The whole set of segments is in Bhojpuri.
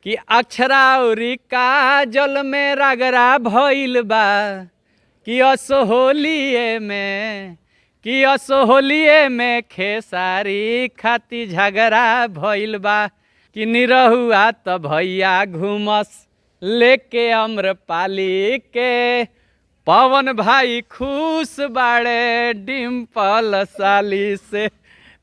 कि अक्षरा अउरी काजल में रगड़ा भइल बा, कि असोहोलिए में, कि असोहोलिए में खेसारी खाती झगड़ा भइल बा, कि निरहुआ त भैया घुमस लेके अम्रपाली के, पवन भाई खुश बाड़े डिम्पल साली से।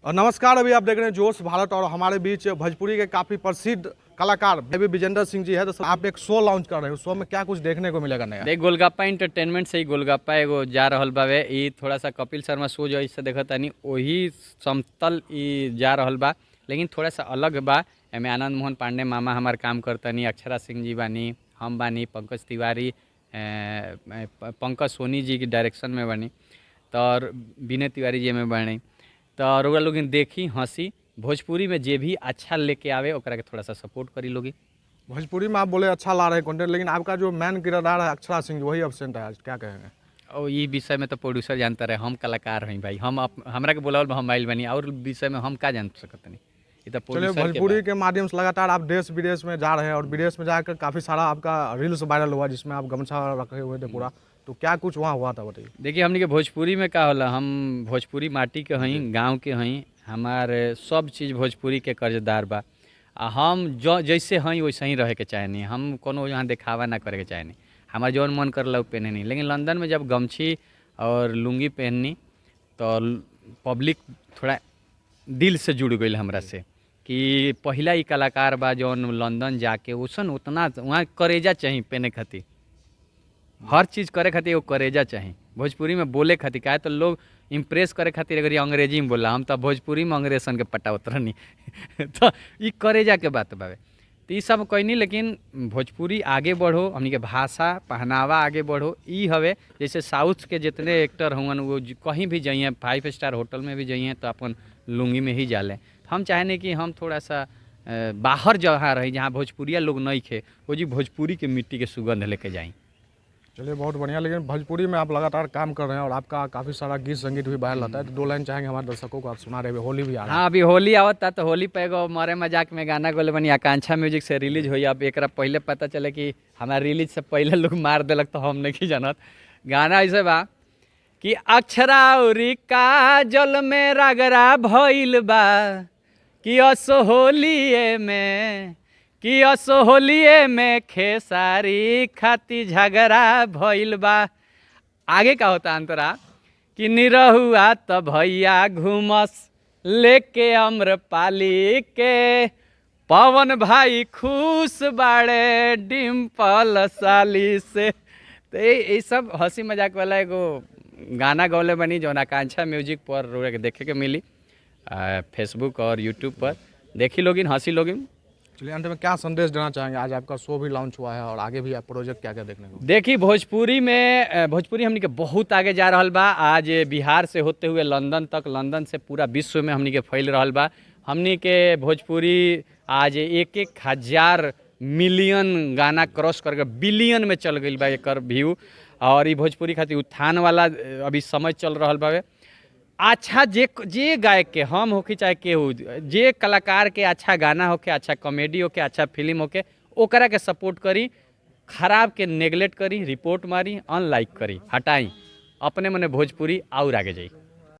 और नमस्कार, अभी आप देख रहे हैं जोश भारत और हमारे बीच भोजपुरी के काफ़ी प्रसिद्ध कलाकार बेबी विजेंद्र सिंह जी है। तो आप एक शो लॉन्च कर रहे हो, शो में क्या कुछ देखने को मिलेगा नया? देख, गोलगप्पा एंटरटेनमेंट से ही गोलगप्पा एगो जा रहल बावे। ई थोड़ा सा कपिल शर्मा शो जो ऐसे देखत तानी, वही समतल ई जा रहल बा, लेकिन थोड़ा सा अलग बा। एमे आनंद मोहन पांडे मामा हमार काम करतनी, अक्षरा सिंह जी बानी, हम बानी, पंकज तिवारी, पंकज सोनी जी के डायरेक्शन में बानी, तो और विनय तिवारी जी में बानी। तो रउआ लोग देखी, हंसी। भोजपुरी में जे भी अच्छा लेके आवे, ओकरा के थोड़ा सा सपोर्ट करी लोगी। भोजपुरी में आप बोले अच्छा ला रहे कंटेंट, लेकिन आपका जो मेन किरदार है अक्षरा सिंह, वही एबसेंट है आज, क्या कहेंगे? और ई विषय में तो प्रोड्यूसर जानता रहे, हम कलाकार हई भाई। हम हमरा के बोलावल बा, हम आइल बानी। और विषय में हम का जान सकतनी? ई तो चलिए, प्रोड्यूसर के भोजपुरी बा। के माध्यम से लगातार आप देश विदेश में जा रहे हैं और विदेश में जाकर काफ़ी सारा आपका रील्स वायरल हुआ, जिसमें आप गमछा रखे हुए थे पूरा, तो क्या कुछ वहाँ हुआ था, बताइए। देखिए, हमनी के भोजपुरी में का होला, हम भोजपुरी माटी के हई, गांव के हई, हमार सब चीज़ भोजपुरी के कर्जदार बा। आ हम जो जैसे हई वैसे ही रहे के चाहेनी। हम कोनो यहाँ देखावा ना करे के चाहेनी। हमार जौन मन करला उ पहनेनी। लेकिन लंदन में जब गमछी और लुंगी पहननी तो पब्लिक थोड़ा दिल से जुड़ गई हमरा से कि पहिला ई कलाकार बा जौन लंदन जाके ओसन उतना वहाँ करेजा चाही पहने खातिर, हर चीज़ करे खातिर एगो करेजा चाही। भोजपुरी में बोले खातिर काहे तो लोग इम्प्रेस करे खातिर अगर ये अंग्रेजी में बोला, हम तो भोजपुरी में अंग्रेजन के पटावत रहनी। तो ई करेजा के बात बावे। तो ई सब कैनी, लेकिन भोजपुरी आगे बढ़ो, हमनी के भाषा पहनावा आगे बढ़ो, ई हवे। जैसे साउथ के जितने एक्टर हुवन, वो कहीं भी जाइए, 5 स्टार होटल में भी जाइए तो अपन लुंगी में ही जाले। हम चाहेनी कि हम थोड़ा सा बाहर जहाँ रही, जहाँ भोजपुरिया लोग नहीं खे, वो जी भोजपुरी के मिट्टी के सुगंध लेके जाई। चलिए, बहुत बढ़िया। लेकिन भोजपुरी में आप लगातार काम कर रहे हैं और आपका काफ़ी सारा गीत संगीत भी वायरल होता है, तो दो लाइन चाहेंगे हमारे दर्शकों को आप सुना रहे हैं, होली भी आ रहा है। हाँ, अभी होली आवता तो होली पे एगो मरे मजाक में गाना गोले बनी, आकांक्षा म्यूजिक से रिलीज हुई। अब एकरा पहले पता चले कि हमारा रिलीज से पहले लोग मार देलक तो हम नहीं जानत। गाना ऐसे बा कि अक्षरा अउरी काजल में रगड़ा भइल बा, कि असोहोलिए में, कि असोहोलिए में खेसारी खाती झगड़ा भइल बा। आगे का होता अंतरा कि निरहुआ त भैया घुमस लेके अम्रपाली के, पवन भाई खुश बाड़े डिम्पल साली से। तो ये सब हंसी मजाक वाला एगो गाना गौले बनी, जौन आकांक्षा म्यूजिक पर रउआ के देखे के मिली, फेसबुक और यूट्यूब पर। देखी लोगिन, हंसी लोगिन। चलिए, अंत में क्या संदेश देना चाहेंगे? आज आपका शो भी लॉन्च हुआ है और आगे भी आप प्रोजेक्ट क्या क्या देखने को? देखी, भोजपुरी में भोजपुरी हमनी के बहुत आगे जा रहल बा। आज बिहार से होते हुए लंदन तक, लंदन से पूरा विश्व में हमनी के फैल रहल बा। हमनी के भोजपुरी आज 1-1 हजार मिलियन गाना क्रॉस करके बिलियन में चल गई बा एकर व्यू। और ई भोजपुरी खातिर उत्थान वाला अभी समय चल रहल बावे। अच्छा, जे जे गायक के हम होके चाहे केहू, जे कलाकार के अच्छा गाना होके, अच्छा कॉमेडी होके, अच्छा फिल्म होके, ओकरा के सपोर्ट करी। खराब के नेगलेक्ट करी, रिपोर्ट मारी, अनलाइक करी, हटाई। अपने मने भोजपुरी और आगे जाई।